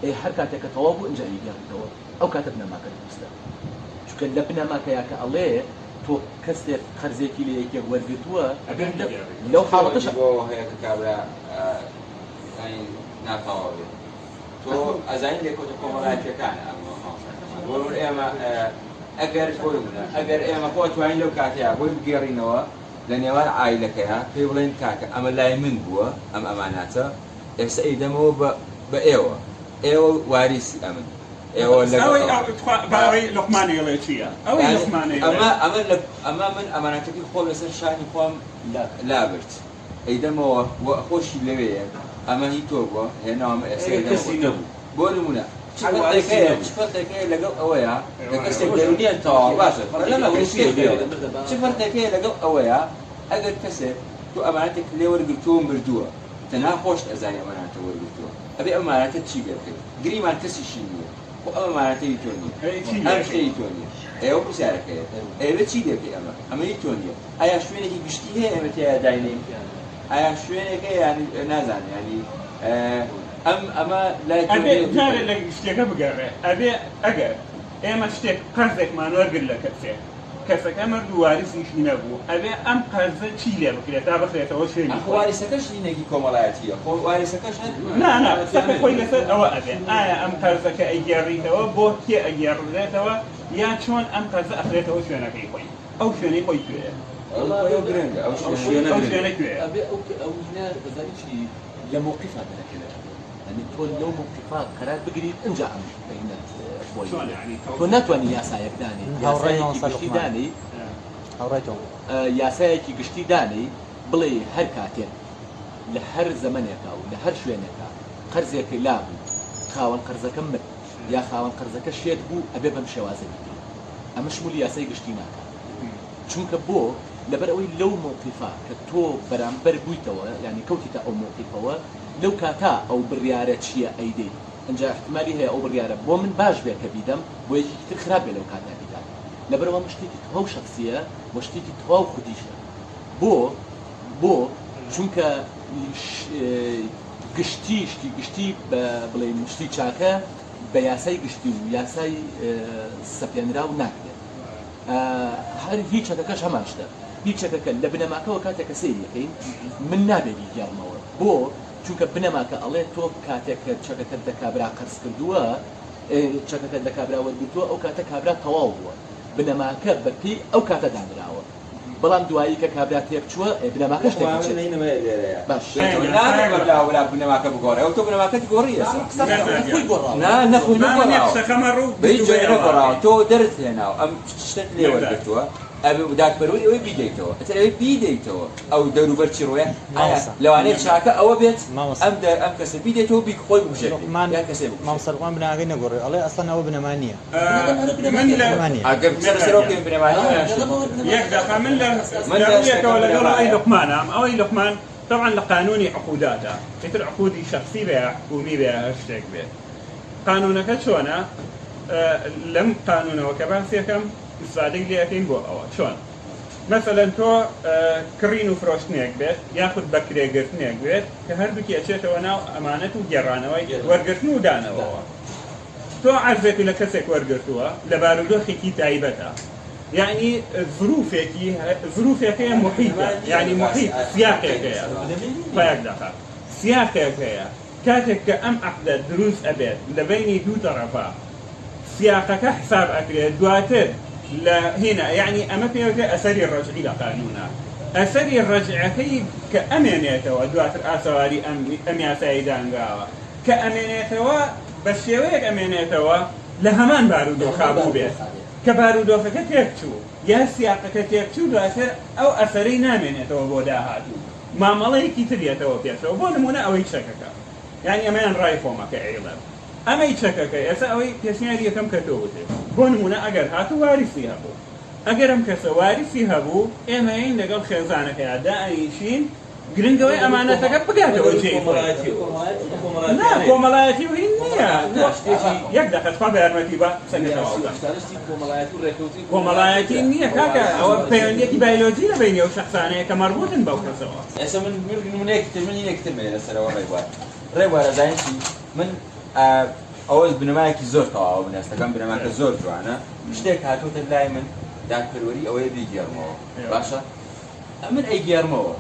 ئێ هەر کاتێک کە تەواو بوو ئینجا ئەیگێڕیتەوە ئەو کاتە بنەماکە دروستە چونکە لە بنەماکەیا کە ئەڵێ تۆ کەسێک قەرزێکی لە یەکێک وەرگرتووە ئەبێ بیگێڕیتەوە. لەو حاڵەتەشا. بۆ هەیە کە کابرا یانی ناتەواو بێ تۆ ئەزانی لێکەوتە کۆمەڵایەتیەکانە ئەم بۆ ئێمە ئەگەر بۆ نمونە ئەگەر ئێمە خۆ ئەتوانین لەو کاتەیا بۆی بگێڕینەوە لە نێوان عایلەکەیا پێی بڵێن کاکە ئەمە لای من بووە ئەم ئەماناتە ئێستا ئەیدەمەوە بە بە ئێوە ئێوە واریسی ئەمن ئێوە لەگەڵ ئەوەی ئەوە تخوا با ئەوەی لوقمان ئەیڵێ چییە ئەوەی یانی لوقمان ئەیڵێ ئەمە ئەمە لە ئەمە من ئەماناتەکەی خۆم لەسەر شانی خۆم لابرد ئەیدەمەوە و خۆشی لەوێیە ئەمە هی تۆ بووە هێناومە ئێستا ئەگەر ئەیدەمەوە کەسی بۆ تۆ نەبوو بۆ نمونە چ هەر فەرقێک واریسی هەیە چ نەبوو فەرقێک هەیە لەگەڵ ئەوەیە کە کەسێک ڕۆژ دەروونیان تەواو باشە فەرقێکی لەمە ئەوروپیە شتێک لێرە پێڵێ چ فەرقێک هەیە لەگەڵ ئەوەیە ئەگەر کەسێک. تۆ ئەمانەتێک لێ وەرگرتووە و مردووە تەنها خۆشت ئەزانی ئەمانەتە وەرگرتووە ئەبێ ئەم ئەمانەتە چی لێ بکەی گریمان کەسیشی نییە خۆ ئەم ئەمانەتە هی تۆ نییە ئەم شتە هی تۆ نییە ئێ ئەو پرسیارەکەیە ئەیەوێ چی لێ بکەی ئەمە ئەمە هی تۆ نییە ئایا شوێنێکی گشتی هەیە ئێمە تیایا داینێین ئایا شوێنێک هەیە یانی نازانم یانی ئەم ئەمە لای تۆ ئەبێ نییە جارێ لە گشتیەکە بگەڕێ ئەبێ ئەگەر ئێمە شتێک قەرزێکمان وەرگرت لە کەسێک کەسەکە مرد و واریسیشی نەبوو ئەبێ ئەم قەرزە چی لێ بکرێت تا بخرێتەوە شوێنی ئەخ خۆی؟ واریسەکەش دینێکی کۆمەڵایەتییە خۆ واریسەکەش هەر نا نا قسەکە خۆی لەسەر ئەوە ئەبێ ئایا ئەم قەرزە کە ئەیگێڕیتەوە بۆ کێ ئەگێڕدرێتەوە یا چۆن ئەم قەرزە ئەخرێتەوە شوێنەکەی خۆی ئەو شوێنەی خۆی کوێیە؟ ئەو گرنگە ئەو شوێنە ئەو گرنگە. شوێنە کوێیە؟ ئەبێ ئەو ئەو هینە دەزانی چی لە مەوقیفا دەرەکەوێت یانی تۆ لەو مەوقیفا قەرار بگریت ئینجا ئەم هینەت بۆی چۆن یانی تۆ ناتوانی یاسایەک دانێیت هاوڕای یاسایەکی مامۆستا گشتی لوقمان دانێیت هاوڕای تۆم. یاسایەکی گشتی دانێی بڵێی هەر کاتێک لە هەر زەمەنێکا و لە هەر شوێنێکا قەرزێک لابوو خاوەن قەرزەکە مرد یا خاوەن قەرزەکە شێت بوو ئەبێ بەم شێوازە بیکەی ئەمە شمولی یاسای گشتی ناکات چونکە بۆ لەبەر ئەوەی لەو مەوقیفە کە تۆ بەرامبەر بوویتەوە یانی کەوتیتە ئەو مەوقیفەوە لەو کاتە ئەو بڕیارە چییە ئەیدەیت ئنجا ئیحتیمالی هەیە ئەو بڕیارە بۆ من باش بێ کە بیدەم بۆ یەکێکی تر خراپ بێ لەو کاتە بیدات لەبەرئەوە ئەمە شتێکی تەواو شەخسییە و شتێکی تەواو خودیشە بۆ بۆ چونکە گشتی شتی گشتی بە بڵێین شتی چاکە بە یاسای گشتی و یاسای سەپێنراو ناکرێت هەر هی چەکەکەش هەمان شتە هی چەکەکە لە بنەماکەوە کاتێک کە سەیری ئەکەین من نابێ بیگێڕمەوە بۆ چونکە بنەماکە ئەڵێ تۆ کاتێک کە چەکەکەت لە کابرا قەرز کردووە چەکەکەت لە کابرا وەرگرتووە ئەو کاتە کابرا تەواو بووە بنەماکە بە پێی ئەو کاتە دانراوە بەڵام دوایی کە کابرا تێک چووە ئێ بنەماکەش تێک ئەچێت باش نابێ بەلاوە بەلا بنەماکە بگۆڕێ ئەو تۆ بنەماکەت گۆڕی ئێستا خۆی گۆڕاوە نا نەخۆی نەگۆڕاوە نەگۆڕاوە بە هیچ جۆرێ نەگۆڕاوە تۆ دەرت هێناوە ئەم شتەت لێ وەرگرتووە ئەبێ دادپەروەری ئەوەی بیدەیتەوە ئیتر ئەوەی بیدەیتەوە ئەو دەوروبەر چی ڕۆیە ئایا مامۆستا لەوانەیە چاکە ئەوە بێت مامۆستا ئەم دە ئەم کەسە بیدەیتەوە بی خۆی بکوژێت پێی لوقمان یان کەسێ بکوژێت مامۆستا لوقمان بنەماکەی نەگۆڕی ئەڵێ ئەسڵەن ئەوە بنەما نییە من لە بنەما نییە ئەگەر قسە لەسەر ئەوە بکەین بنەما نییە یان شتێکی تر یەک دەقە من لە من لە لە ڕوویەکەوە شتەکەم لەگەڵ ئەوەی بنەمایە لوقمانام ئەوەی لوقمان تەبعەن لە قانونی عقوداتا ئیتر عقودی شەخسی بێ یا حکومی بێ یا هەر شتێک بێ قانونەکە چۆنە لەم قانونەوە کە باسیەکەم ئیسفادەی لێ ئەکەین بۆ ئەوە چۆن مەسەلەن تۆ کڕین و فرۆشتنێک بێت یاخود بەکرێگرتنێک بێت کە هەردووکی ئەچێتەوە ناو ئەمانەت و گێڕانەوەی وەرگرتن و دانەوەوە تۆ عەرزێک لە کەسێک وەرگرتووە لە بارودۆخێکی تایبەتە یعنی زروفێکی زروفێک هەیە محیتە یعنی محیت سیاقێک هەیە پایەک دەخات سیاقێک هەیە کاتێک کە ئەم عەقدە دروست ئەبێت لە بەینی دوو تەڕەفا سیاقەکە حساب ئەکرێت دواتر لە هینا یەعنی ئەمە پێی ئەوترێ ئەسەری ڕەجعی لە قانونا ئەسەری ڕەجعەکەی کە ئەمێنێتەوە دواتر ئاسەواری ئەم ئەم یاسایی دانراوە کە ئەمێنێتەوە بە شێوەیەک ئەمێنێتەوە لە هەمان بارودۆخا بووبێت کە بارودۆخەکە تێکچوو یا سیاقەکە تێکچوو دواتر ئەو ئەسەرەی نامێنێتەوە بۆ داهاتوو مامەڵەیەکی تر یەتەوە پێشەوە بۆ نمونە ئەوەی چەکەکە یانی ئەمەیان ڕای خۆمە کە ئەیڵێم ئەمەی چەکەکە ئێستا ئەوەی پێشنیاری یەکەم کە تۆ وتت بۆ نمونە ئەگەر هاتوو واریسی هەبوو ئەگەر ئەم کەسە واریسی هەبوو ئێمە یەین لەگەڵ خێزانەکەیا دائەنیشین گرنگ ئەوەی ئەمانەتەکە بگاتەوە جێی خۆی نا کۆمەڵایەتی و هین نییە یەک دەقە تخوا بە یارمەتی با قسەکە تەواو کەم کۆمەڵایەتی نییە کاکە ئەوە پەیوەندیەکی بایلۆجی لە بەینی ئەو شەخسانەیە کە مەربوتن بەو کەسەوە. ئێستا من نمونەیەکی تر من هینێکی ترم هەیە لەسەرەوە ڕێبوار ڕێبوار ئەزانی چی من ئەوە بنەمایەکی زۆر تەواوە من هەستەکەم بنەماکە زۆر جوانە شتێک هاتووەتە لای من دادپەروەری ئەوەیە بیگێڕمەوە باشە ئەمن ئەیگێڕمەوە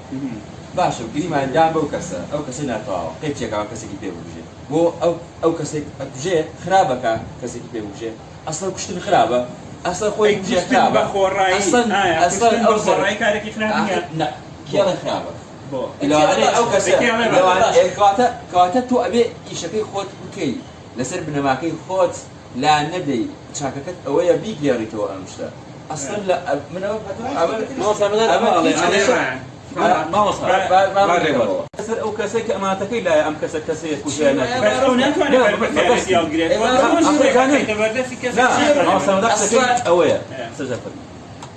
باشە گریمان دام بەو کەسە ئەو کەسە ناتەواوە قەیچێکەوە کەسێکی پێ بکوژێ بۆ ئەو ئەو کەسێک ئەکوژێ خراپەکە کەسێکی پێ بکوژێ ئەسڵەن کوشتن خراپە ئەسڵەن خۆی ئەی کوژێ کوشتن خراپە بە خۆڕایی ئەسڵەن ئایا ئەسڵەن کوشتن ئەو بە زەر خۆڕایی کارێکی خراپ نییە ئاخر نا کێڵێ خراپە بۆ لەوانەیە ئەو کەسە کێڵێ باشە لەوان ئێ کەواتە کەواتە تۆ ئەبێ ئیشەکەی خۆت بکەی لەسەر بنەماکەی خۆت لا نەدەی چاکەکەت ئەوەیە بیگێڕیتەوە ئەم شتە ئەسڵەن لە من ئەوە ئەمە مامۆستا من هەر ئەمە ئەمە ئەڵێم هیچ ئەڵێ کەسە ڕایان مامۆستا با با با با بگرمەوە ڕێباز لەسەر ئەو کەسەی کە ئەمانەتەکەی لایە ئەم کەسە کەسەیە چی کوژێ وایە ناکوژێ بەس ئەو ناتوانێت نا بەرپرسیارێتی مەبەستم هەڵگرێت ئێ تۆ چۆن ئەخ شتێک زانم ئەخەیتە بەردەستی نا کەسێک مامۆستا ناتوانێت من قسەکەی ئەسڵەن ئەوەیە قسە جا فەرموو.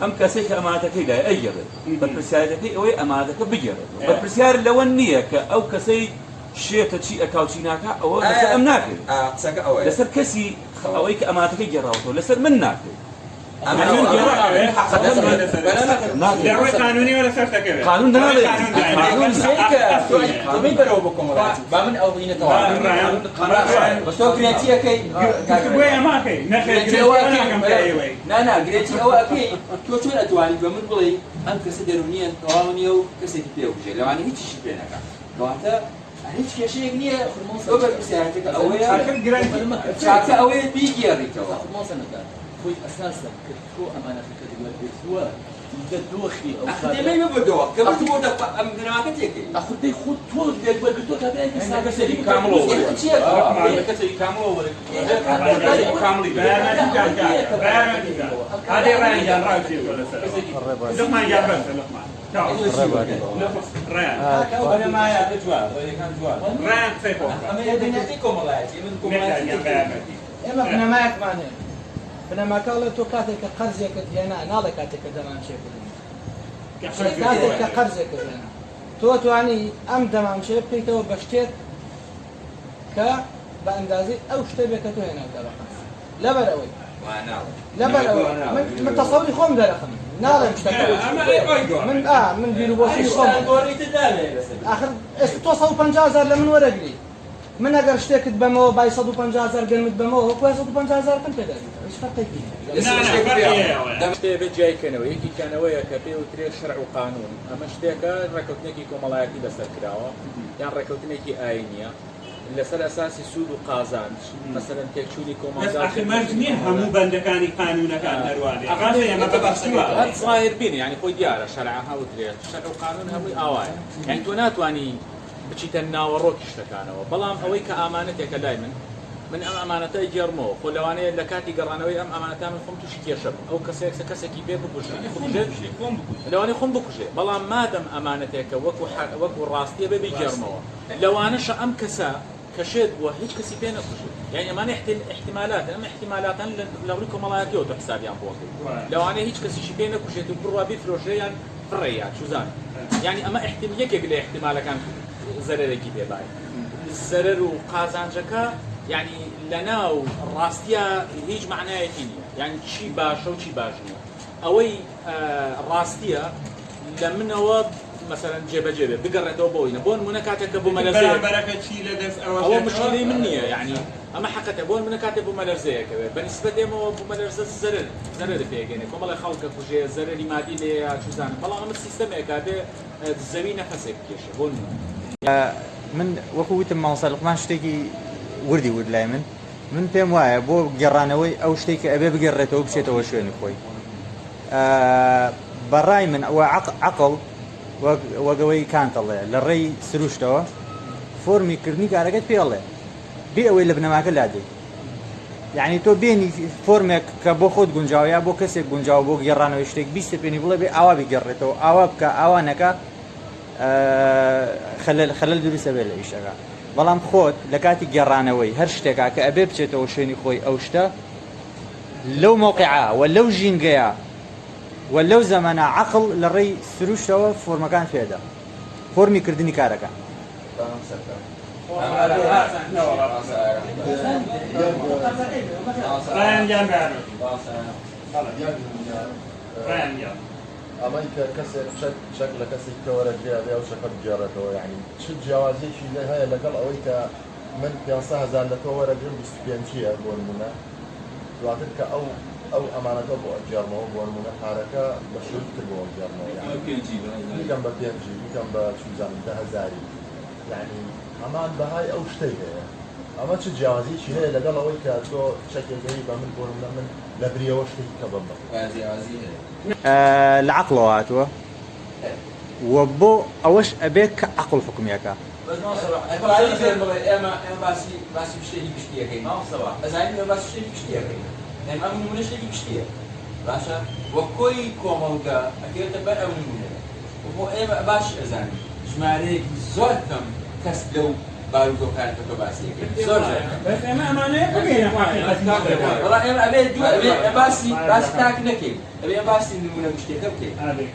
ئەم کەسەی کە ئەمانەتەکەی لایە ئەیگێڕێت، بەرپرسیارێتەکەی ئەوەیە ئەمانەتەکە بگێڕێتەوە، بەرپرسیار لەوە نییە کە ئەو کەسەی شێتە چی ئەکا و چی ناکا، ئەوە لەسەر ئەم ناکەوێت، لەسەر کەسی ئەوەی کە ئەمانەتەکەی گێڕاوەتەوە لەسەر من ناکەوێت. قانون ناڵێ نا گرێتی ئەوە ئەکەی تۆ چۆن ئەتوانی بە من بڵێی ئەم کەسە دەروونیە تەواو نییە و کەسێکی پێ بکوژێ لەوانەیە هیچیشی پێ نەکا کەواتە هیچ کێشەیەک نییە تۆ بەرپرسیارەتەکە ئەوەیە چاکە ئەوەیە بیگێڕیتەوە خۆی ئەساسە کە تۆ ئەمانەتەکەت وەرگرتووە لە دۆخی ئەو ئەخ دەمەی ببردەوە کە بردووە ئەم بنەماکە تێکەی. ئەخ دەی خۆ تۆ لێک وەرگرتووە کابرایەکی سادە کەسێکی کامڵەوە وەرگرتووە کەسێکی کامڵەوە وەرگرتووە کەسێکی کامڵی ئێمە بنەمایەکمان هەیە بنەماکە ئەڵێ تۆ کاتێک کە قەرزێکت هێنا ناڵێ کاتێک کە دەمانچەیەکت هێنا کاتێک کە قەرزێکت هێنا تۆ توانی ئەم دەمانچەیە بکەیتەوە بە شتێک کە بە ئەندازەی ئەو شتە بێ کە تۆ هێناوتە بە قەرز لەبەر ئەوەی لەبەر ئەوەی من من تەسەوری خۆم دەرەخم ناڵێم شتەکە من ئا من بیر و بۆچوونی خۆم ئاخر ئێستا تۆ 150 هەزار لە من وەرەگری من ئەگەر شتێکت بەمەوە بای 150 هەزار گەنمت بەمەوە وەکو 150 هەزارەکەم پێ دەدەیتەوە هیچ فەرقێکی نییە. شتێ بێت جیای کەنەوە یەکێکیان ئەوەیە کە پێی وترێ شەرع و قانون ئەمە شتێکە ڕێکەوتنێکی کۆمەڵایەتی لەسەر کراوە یان ڕێکەوتنێکی ئاینیە لەسەر ئەساسی سوود و قازانج مەسەلەن تێکچوونی بەس کۆمەڵگا ئاخر مەرج نییە هەموو بەندەکانی قانوونەکان هەر وا بێ ڕاستە ئێمە بە گشتی وا هەر ظاهر بینە یانی خۆی دیارە شەرع هەوترێ شەرع و قانون هەمووی ئاوایە یانی تۆ ناتوانی بچیتە ناوەڕۆکی شتەکانەوە بەڵام ئەوەی کە ئامانەتێکە لای من من ئەم ئەمانەتە ئەگێڕمەوە خۆ لەوانەیە لە کاتی گەڕانەوەی ئەم ئەمانەتە من خۆم تووشی کێشە بم ئەو کەسێک کەسێکی پێ بکوژێ لەوانەیە خۆم بکوژێ بەڵام مادەم ئەمانەتێکە وەکو وەکو ڕاستیە بێ بیگێڕمەوە لەوانەشە ئەم کەسە کە شێت بووە هیچ کەسی پێ نەکوژێ یانی ئەمانە ئیحتیمالاتن ئەم ئیحتیمالاتان لە ڕووی کۆمەڵایەتیەوە تۆ حسابیان بۆ ئەکەی لەوانەیە هیچ کەسیشی پێ نەکوژێت و بڕوا بیفرۆشێ یان فڕێ یا چوزانم یانی ئەمە ئیحتیم یەکێک لە ئیحتیمالەکان زەرەرێکی پێ بای زەرەر و قازانجەکە یانی لەناو ڕاستیا هیچ مەعنایەکی نییە یانی چی باشە و چی باش نییە ئەوەی ڕاستیە لە منەوە مەسەلەن جێبەجێ بێ بگەڕێتەوە بۆ ئینە بۆ نمونە کاتێک کە بوومەلەرزەیەک بەرامبەرەکە چی لە دەست ئەوە ئەوەشێتەوە مشکلەی من نییە یعنی ئەمە حەقەتە بۆ نمونە کاتێک بوومەلەرزەیەکەوێ بە نیسبەت ئێمەوە بوومەلەرزە زەرەر زەرەر پێگەێنێ کۆمەڵی خەڵکە کوژێ زەرەری مادی لێیە چوزانم بەڵام ئەمە سیستەمێکە بێ زەوی نەفەسێک بکێشێ بۆ نمونە. من وەکو وتم مامۆستا لوقمان شتێکی وردی ورد لای من من پێم وایە بۆ گێڕانەوەی ئەو شتێک کە ئەبێ بگەڕێتەوە بچێتەوە شوێنی خۆی بەڕای من ئەوە عەقڵ وەک وەگەوەی کانت ئەڵێ لە ڕێی سروشتەوە فۆرمی کردنی کارەکەت پێ ئەڵێ بێ ئەوەی لە بنەماکە لادێی یعنی تۆ بێنی فۆرمێک کە بۆ خۆت گونجاو یا بۆ کەسێک گونجاو بۆ گێڕانەوەی شتێک بیسەپێنی بڵێ بێ ئاوا بگەڕێتەوە ئاوا بکە ئاوا نەکە خەلەل خەلەل دروستە بێ لە ئیشەکە بەڵام خۆت لە کاتی گێڕانەوەی هەر شتێکا کە ئەبێ بچێتەوە شوێنی خۆی ئەو شتە لەو مەوقعە و لەو ژینگەیە و لەو زەمەنە عەقڵ لە ڕێی سروشتەوە فۆرمەکان فێدە فۆرمی کردنی کارەکان. ئەمەی کە کەسێک چەک چەک لە کەسێکی کە وەرەگرێ ئەبێ ئەو چەکە بگێڕێتەوە یانی چ جیاوازیەکی لێ هەیە لەگەڵ ئەوەی کە من 500 هەزار لە تۆ وەرەگرم 25 یە بۆ نمونە دواتر کە ئەو ئەو ئەمانەتە بۆ ئەگێڕمەوە بۆ نمونە پارەکە بە شێوەی تر بۆ ئەگێڕمەوە یانی بیکەم بە پێنجی بیکەم بە چوزانم دە هەزاری یانی هەمان بەهای ئەو شتەی هەیە ئەمە چ جیاوازیەکی هەیە لەگەڵ ئەوەی کە تۆ چەکێک هەیە بە من بۆ نمونە من لە بریەوە شتێکی کە بم بە جیاوازی هەیە. لە عەقڵەوە هاتووە و بۆ ئەوەش ئەبێ کە عەقڵ حوکمی ئەکا. بەس مامۆستا سەباح ئەتوانی پێم بڵێ ئێمە ئێمە باسی باسی شتێکی گشتی ئەکەین مامۆستا سەباح ئەزانین ئێمە باسی شتێکی گشتی ئەکەین یانی ئەم نموونە شتێکی گشتییە باشە وە کۆی کۆمەڵگە ئەکەوێتە بەر ئەو نموونەیە و خۆ ئێمە باش ئەزانین ژمارەیەکی زۆر کەم کەس لەو بارودۆخایە کە تۆ باسی ئەکەی زۆر جار کەم. بەس ئێمە ئەمانەیە بگەینە حەقیقەتی شتەکە. وەڵا ئێمە ئەبێ دوو ئەبێ باسی باسی تاک نەکەین ئەبێ ئێمە باسی نموونە گشتیەکە بکەین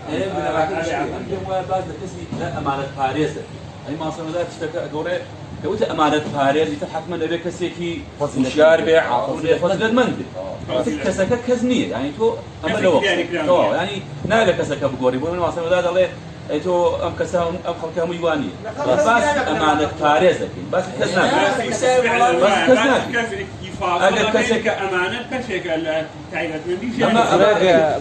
ئێمە بنەماکە گشتیە. من پێم وایە باس لە کەسی لە ئەمانەت پارێز دەکەین ئەی مامۆستا مەزار شتەکە ئەگۆڕێ کە وتە ئەمانەت پارێز ئیتر حەتمەن ئەبێ کەسێکی هوشیار بێ عاقڵ بێ فەزیلەتمەند بێ ئیتر کەسەکە کەس نییە یانی تۆ ئەمە لەوە تەواو یانی نابێ کەسەکە بگۆڕی بۆ من مامۆستا مەزار دەڵێ ئەی تۆ ئەم کەسە ئەم خەڵکە هەمووی وا نییە باسی ئەمانەت پارێز دەکەین باسی کەس ناکەین باسی کەس ناکەین ئەگەر کەسێک کە ئەمانەت بەشێکە لە تایبەتمەندی ئەمە ئەمە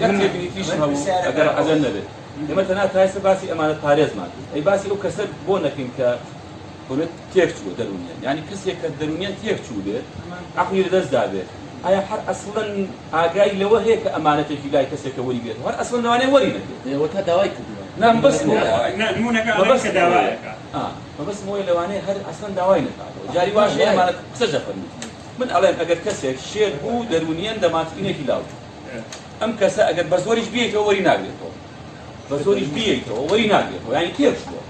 یەک تێبینی تریشم هەبوو ئەگەر عەجەل نەبێت ئێمە تەنها تا ئێستا باسی ئەمانەت پارێزمان کرد ئەی باسی ئەو کەسە بۆ نەکەین کە بڵێت تێک چووە دەروونیان یانی کەسێک کە دەروونیان تێک چوو بێت عەقڵی لەدەست دابێت ئایا هەر ئەسڵەن ئاگای لەوە هەیە کە ئەمانەتێکی لای کەسێکە وەری گرێت هەر ئەسڵەن لەوانەیە وەری نەگرێت ئێوە تا داوای کردووە نا مەبەستم ئەوەیە نا نموونەکە ئەڵێن کە مەبەستم ئەوەیە داوایەکە ئا مەبەستم ئەوەیە لەوانەیە هەر ئەسڵەن داوای نەکاتەوە جاری واش هەیە ئەمانەت قسەش دەفەرموو من ئەڵێم ئەگەر کەسێک شێت بوو دەروونیەن دەماتقینێکی لاوچوو ئەم کەسە ئەگەر بە زۆریش بیەیتەوە وەری ناگرێتەوە بە زۆریش بیەیتەوە وەری ناگرێتەوە یانی تێک چووە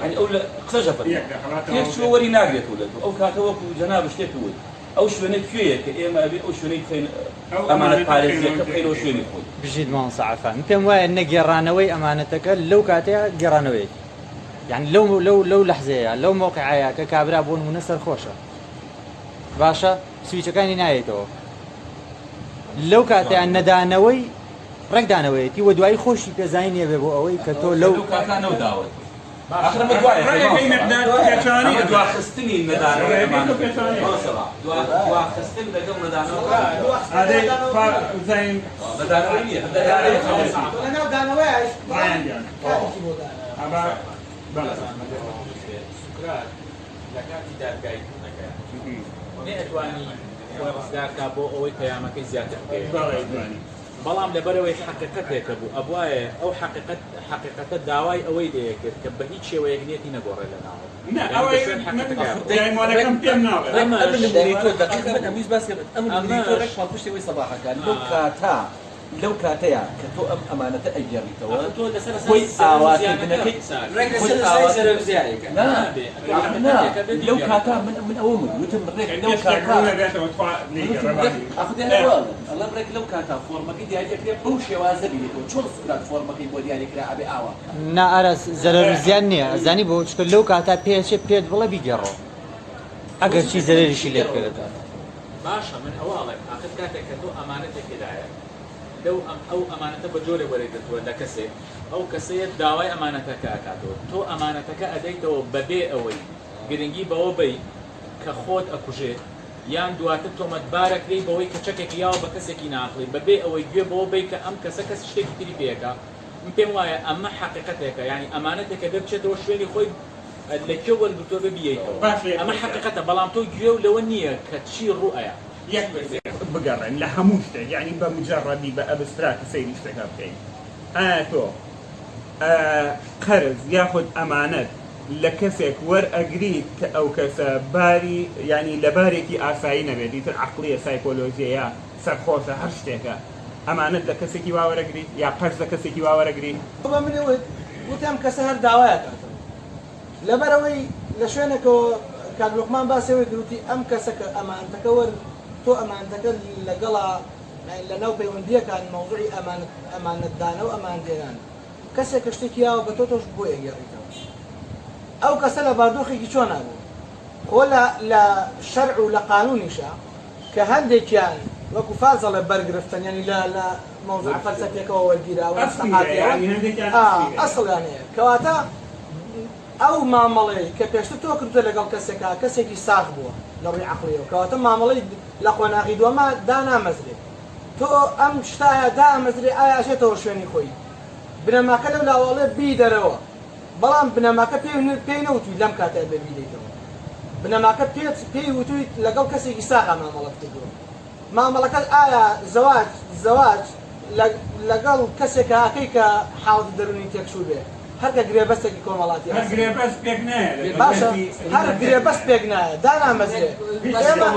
یانی ئەو لە قسەش دەفەرموو تێک چووە وەری ناگرێتەوە لە تۆ ئەو کاتە وەکوو جەنابت شتێک وت ئەو شوێنە کوێیە کە ئێمە ئەبێ ئەو شوێنەی بخەین ئەمانەت پارێزیەکە بخەینەوە شوێنی خۆی؟ بژیت مامۆستا عەرفان من پێم وایە نەگێڕانەوەی ئەمانەتەکە لەو کاتەیە گێڕانەوەیەتی یانی لەو لەو لەو لەحزەیە لەو مەوقعەیە کە کابرا بۆ نمونە سەرخۆشە باشە سویچەکانی نایەتەوە لەو کاتەیە نەدانەوەی ڕێکدانەوەیەتی و دوایی خۆشی پێزانی نییە بێ بۆ ئەوەی کە تۆ لەو لەو کاتە نەوداوەت ئاخر ئەمە دوایە ڕێگەی مقدار پێچەوانەی ئەمە دواخستنی نەدانەوەی ڕێگەی ئەمانەتە پێچەوانەی مامۆستا دواخستن لەگەڵ نەدانەوە ئادەی پا زین نەدانەوەی نییە نەدانەوەی خەڵکی. لەناو دانەوەیش ڕایان دیان کاتێکی بۆ دانا. ئەبا بەڵێ سوکرات لە کاتی دادگاییکردنەکەیا نەیئەتوانی خۆی ڕزگار کا بۆ ئەوەی پەیامەکەی زیاتر بگەیەنێت. بەڵێ ئەیتوانی. بەڵام لەبەرئەوەی حەقیقەتێکە بوو ئەبوایە ئەو حەقیقەت حەقیقەتە داوای ئەوەی لێکرد کە بە هیچ شێوەیەک نیەتی نەگۆڕێ لە ناوەوە نا یانی ئەوەی بە شوێن من حەقیقەتەکەیا بڕوا. دایمۆنەکەم پێم ناڵێ. ڕێک ئەم ئەمەش نموونەی تۆ دەقیق من ئەمویست باسی بکەم ئەم نموونەی تۆ ئەمەش ڕێک پاڵپشتی ئەوەی سەباحەکە لەو کاتە لەو کاتەیا کە تۆ ئەم ئەمانەتە ئەگێڕیتەوە ئاخر تۆ لەسەر خۆی ئەساسی زەرەر و زیانەکە ئاواکردنەکەی قسە ئەکەی. ڕێک خۆی لەسەر ئەساسی ئاوا زەرەر و زیانێکە. نا نابێ ئەگەر ئاخر نا حەقیقەتێکە بێ لەو بیگێڕیتەوە. کاتە من من ئەوەم وت وتم ڕێک کە لەو شتێک کاتە ڕوو نەبێتەوە تخوا وتم لێیگەڕێ ڕێک باسی ئاخر دێنە ڕۆڵ ئەڵێم ڕێک لەو کاتە فۆڕمەکەی دیاری ئەکرێ بەو شێوازە بیرێتەوە چۆن سوکرات فۆڕمەکەی بۆ دیاری کرا ئەبێ ئاوا بکا. نا ئاراس زەرەر و زیان نییە ئەزانی بۆ چونکە لەو کاتە پێچێ پێت بڵێ بیگێڕەوە ئەگەر چی زەرەریشی لێ بکەوێت. باشە من ئەوە ئەڵێم ئاخر کاتێک کە تۆ ئەمانەتێکی لایە لەو ئەم ئەو ئەمانەتە بە جۆرێک وەرەگرتووە لە کەسێک ئەو کەسەیە داوای ئەمانەتەکە ئەکاتەوە تۆ ئەمانەتەکە ئەدەیتەوە بەبێ ئەوەی گرنگی بەوە بەی کە خۆت ئەکوژێ یان دواتر تۆمەتبارەکرێی بەوەی کە چەکێکی یاوە بە کەسێکی ناعەقڵی بەبێ ئەوەی گوێ بەوە بەی کە ئەم کەسە کەس شتێکی تری پێ ئەکا من پێم وایە ئەمە حەقیقەتێکە یانی ئەمانەتێکە بێ بچێتەوە شوێنی خۆی لە کوێ وەرگرتووە بێ بیەیتەوە باشە یەک ئەمە پرسیار. حەقیقەتە بەڵام تۆ گوێو لەوە نییە کە چی ڕوو ئەیا. یەک پرسیار. بگەڕێن لە هەموو شتێک یانی بە مجەڕەدی بە ئەبستراکت سەیری شتەکە بکەین ئایا تۆ قەرز یاخود ئەمانەت لە کەسێک وەرئەگریت کە ئەو کەسە باری یانی لە بارێکی ئاسایی نەبێت ئیتر عەقڵیە سایکۆلۆژیە یا سەرخۆشە هەر شتێکە ئەمانەت لە کەسێکی وا وەرەگری یا قەرز لە کەسێکی وا وەرەگری؟ تۆ بە منی وت، وتی ئەم کەسە هەر داوای ئەکاتەوە. لەبەرئەوەی لە شوێنێکەوە کاک لوقمان باسی ئەوەی کرد وتی ئەم کەسە کە ئەمانەتەکە وەر تۆ ئەمانەتەکە لەگەڵا یانی لەناو پەیوەندییەکان مەوزوعی ئەمانەت ئەمانەتدانە و ئەمانەتهێنانە. کەسێک کە شتێکی یاوە بە تۆ تۆش بۆی ئەگێڕیتەوە. ئەو کەسە لە باردۆخێکی چۆنا بوو؟ خۆ لە لە شەرع و لە قانوونیشا کە هەندێکیان وەکو فارس ئەڵێ بەرگرفتن یانی لە لە مەوزوعە فەلسەفیەکەوە وەرگیراون ئەسڵی هەیە سەقاتیەوە یانی هەندێکیان ئا ئەسڵی هەیە. ئەسڵیان هەیە کەواتە ئەو مامەڵەی کە پێشتر تۆ کردوتە لەگەڵ کەسێکا کەسێکی ساغ بووە لە ڕووی عەقڵیەوە کەواتە مامەڵەی لە قۆناغی دووەما دانامەزرێ تۆ ئەم شتایە دامەزرێ ئایا ئەچێتەوە شوێنی خۆی بنەماکە لەو لاوە ئەڵێ بیدەرەوە بەڵام بنەماکە پێی پێی نەوتووی لەم کاتە ئەبێ بیدەیتەوە بنەماکە پێت پێی وتوویت لەگەڵ کەسێکی ساغا مامەڵەت کردووە مامەڵەکەت ئایا زەواج زەواج لەگەڵ کەسێکا ئەکەی کە حاڵەتی دەروونی تێکچوو بێ هەر کە گرێبەستێکی کۆمەڵاتی هەر گرێبەست پێک نایە لەگەڵ باشە کەسی هەر گرێبەست پێک نایە دانامەزرێ ئێمە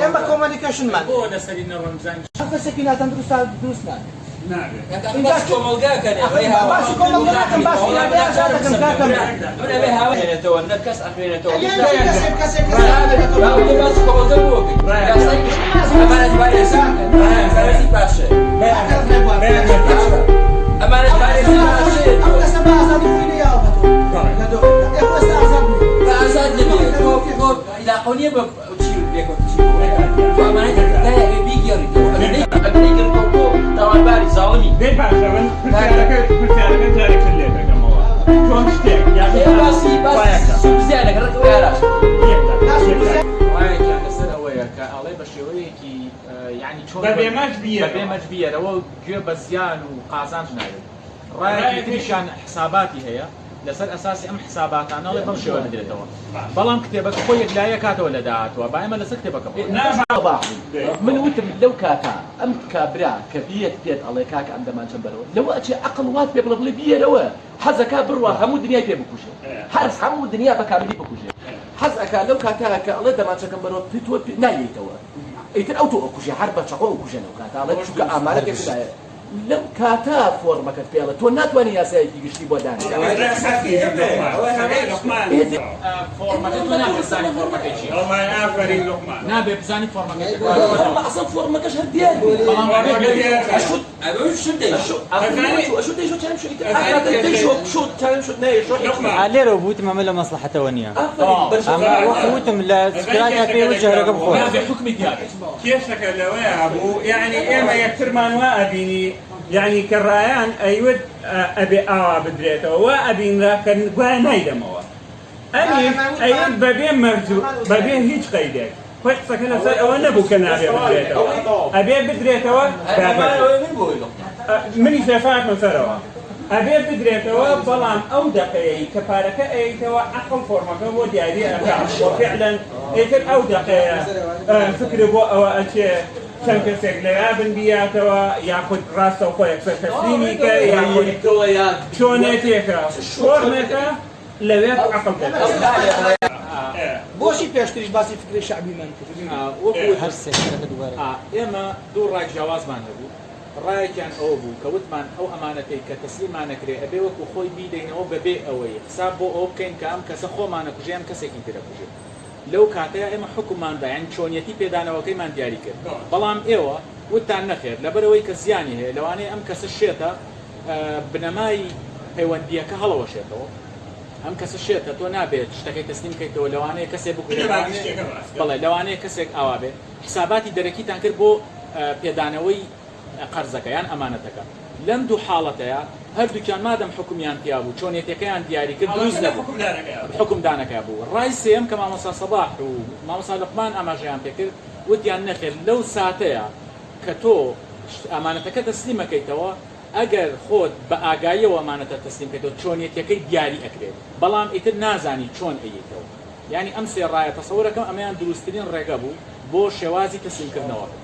ئێمە communication مان بۆ لەسەری نەڕۆن بزانین هەر کەسێکی ناتەندروست دروست نابێت. نابێت. باسی کۆمەڵگا کەن باسی کۆمەڵگا ناکەم، باسی ئیرادەی ئازاد دەکەم کاکەم. من ئەبێ هاوە خوێنێتەوە نە کەس ئەخوێنێتەوە. کەسێک کەسێک کەسێک باسی کۆمەڵگا بۆ بکەی. یاسای ئەمانەت پارێزی پارێزی باشە. ئەمانەت پارێزی باشە. ئەو کەسە بە ئازادی خۆی نەیاوە بە تۆ لە دۆخێکدا. ئێ خۆ ئێستا ئازاد نییە. بە ئازاد نەبێت. تۆ تۆ عیلاقە نییە بە چی و لێکەوت چی بوو. تۆ ئەمانەتێک دایە ئەبێ بیگێڕیتەوە. ئەگەر نەیگێڕیتەوە تۆ تاوانباری زاڵمی. دەی باشە من پرسیارەکە پرسیارەکە جارێکتر لێ دەکەمەوە چۆن شتێک یاخود باسی باسی سوور زیانەکە ڕێک ئەوەی ئاراش. ڕایەکیان لەسەر ئەوەیە کە ئەڵێ بە شێوەیەکی یعنی چۆن بەبێ مەرج بیەرەوە. بەبێ مەرج بیەرەوە و گوێ بە زیان و قازانج ناوێت. ڕایەکی تریشیان حساباتی هەیە لەسەر ئەساسی ئەم حساباتانە ئەڵێ بەم شێوە بدرێتەوە. بەڵام کتێبەکە خۆی یەکلایی کاتەوە لە داهاتووە با ئێمە لەسەر کتێبەکە بڕۆین. من وتم لەو کاتە ئەم کابرا کە بیەت پێت ئەڵێ کاکە ئەم دەمانچەم بەرەوە لەوە ئەچێ عەقڵ وات پێ بڵێ بڵێ بیەرەوە حەزەکا بڕوا هەموو دنیای پێ بکوژێ هەر هەموو دنیا بە کاملی بکوژێ حەز ئەکا لەو کاتە کە ئەڵێ دەمانچەکەم بەرەوە پێ تۆ نایەیتەوە ئیتر ئەو تۆ ئەکوژێ هەر بە چەقۆ ئەکوژێ لەو کاتە ئەڵێ چونکە ئامارەتێک دایە لەو کاتە فۆرمەکەت پێ ئەڵێ تۆ ناتوانی یاسایەکی گشتی بۆ دانێی. فۆرمەکە تۆ نابێ بزانی فۆرمەکەی چییە. نابێ بزانی فۆرمەکەی چییە. فۆرمە ئەسڵ فۆرمەکەش هەر دیار نییە. بەڵام ئەبێ ئەشوت ئەشوت دەیشۆ چاوم شو ئیتر ئاکاتە دەیشۆ شو چاوم شو نەیشۆ. لێرەوە بوتم ئەمە لە مەسڵەحەتەوە نییە. ئەمە وەک وتم لە سکراتا پێی وت ژەهرەکە بخۆ. نابێ حوکمی دیار بێت. کێشەکە لەوەیا بوو یەعنی ئێمە یەکترمان وا ئەبینی یەعنی کە ڕایان ئەیوت ئەبێ ئاوا بدرێتەوە وا ئەبینرا کە گوایە نایدەمەوە ئەمیش ئەیوت بەبێ مەرج و بەبێ هیچ قەیدێک خۆی قسەکە لەسەر ئەوە نەبوو کە نابێ بدرێتەوە ئەبێ بدرێتەوە منیش لەسەر سەرەوە ئەبێ بدرێتەوە بەڵام ئەو دەقەیەی کە پارەکە ئەیتەوە عەقڵ فۆرمەکە بۆ دیاری ئەکا و فعلا ئیتر ئەو دەقەیە فکر بۆ ئەوە ئەچێ چەند کەسێک لەیا بن بیاتەوە یاخود ڕاستەوخۆ یەکسەر تەسلیمی کە یاخود چۆنێتێکە فۆرمێکە لەوێ عەقڵ دێت. بۆچی پێشتریش باسی فکرەی شەعبیمان کرد؟ وەکو هەر سێکتەرەکە دووبارە. ئێمە دوو ڕای جیاوازمان هەبوو. ڕایەکیان ئەوە بوو کە وتمان ئەو ئەمانەتەی کە تەسلیممان ئەکرێ ئەبێ وەکو خۆی بیدەینەوە بەبێ ئەوەی حساب بۆ ئەوە بکەین کە ئەم کەسە خۆمان ئەکوژێ یان کەسێکی تر ئەکوژێ. لەو کاتەیا ئێمە حوکممان دا یانی چۆنیەتی پێدانەوەکەیمان دیاری کرد. بەڵام ئێوە وتتان نەخێر لەبەرئەوەی کە زیانی هەیە لەوانەیە ئەم کەسە شێتە بنەمای پەیوەندییەکە هەڵەوەشێتەوە. ئەم کەسە شێتە تۆ نابێت شتەکەی تەسلیم بکەیتەوە لەوانەیە کەسێ بکوژێ بەڵێ لەوانەیە کەسێک ئاوا بێ. حساباتی دەرەکیتان کرد بۆ پێدانەوەی قەرزەکە یان ئەمانەتەکە لەم دوو حاڵەتەیا هەردووکیان مادەم حوکمیان تیا بوو چۆنیەتیەکەیان دیاری کرد دروست نەبوو حوکم دانەکە بوو ڕای سێیەم کە مامۆستا سەباح و مامۆستا لوقمان ئاماژەیان پێکرد وتیان نەخێر لەو ساتەیا کە تۆ ئەمانەتەکە تەسلیم ئەکەیتەوە ئەگەر خۆت بە ئاگاییەوە ئەمانەتە تەسلیم کەیتەوە چۆنیەتیەکەی دیاری ئەکرێت بەڵام ئیتر نازانی چۆن ئەیەیتەوە یانی ئەم سێ ڕایە تەسەورەکەم ئەمەیان دروستترین ڕێگە بوو بۆ شێوازی تەسلیم کردنەوەکە.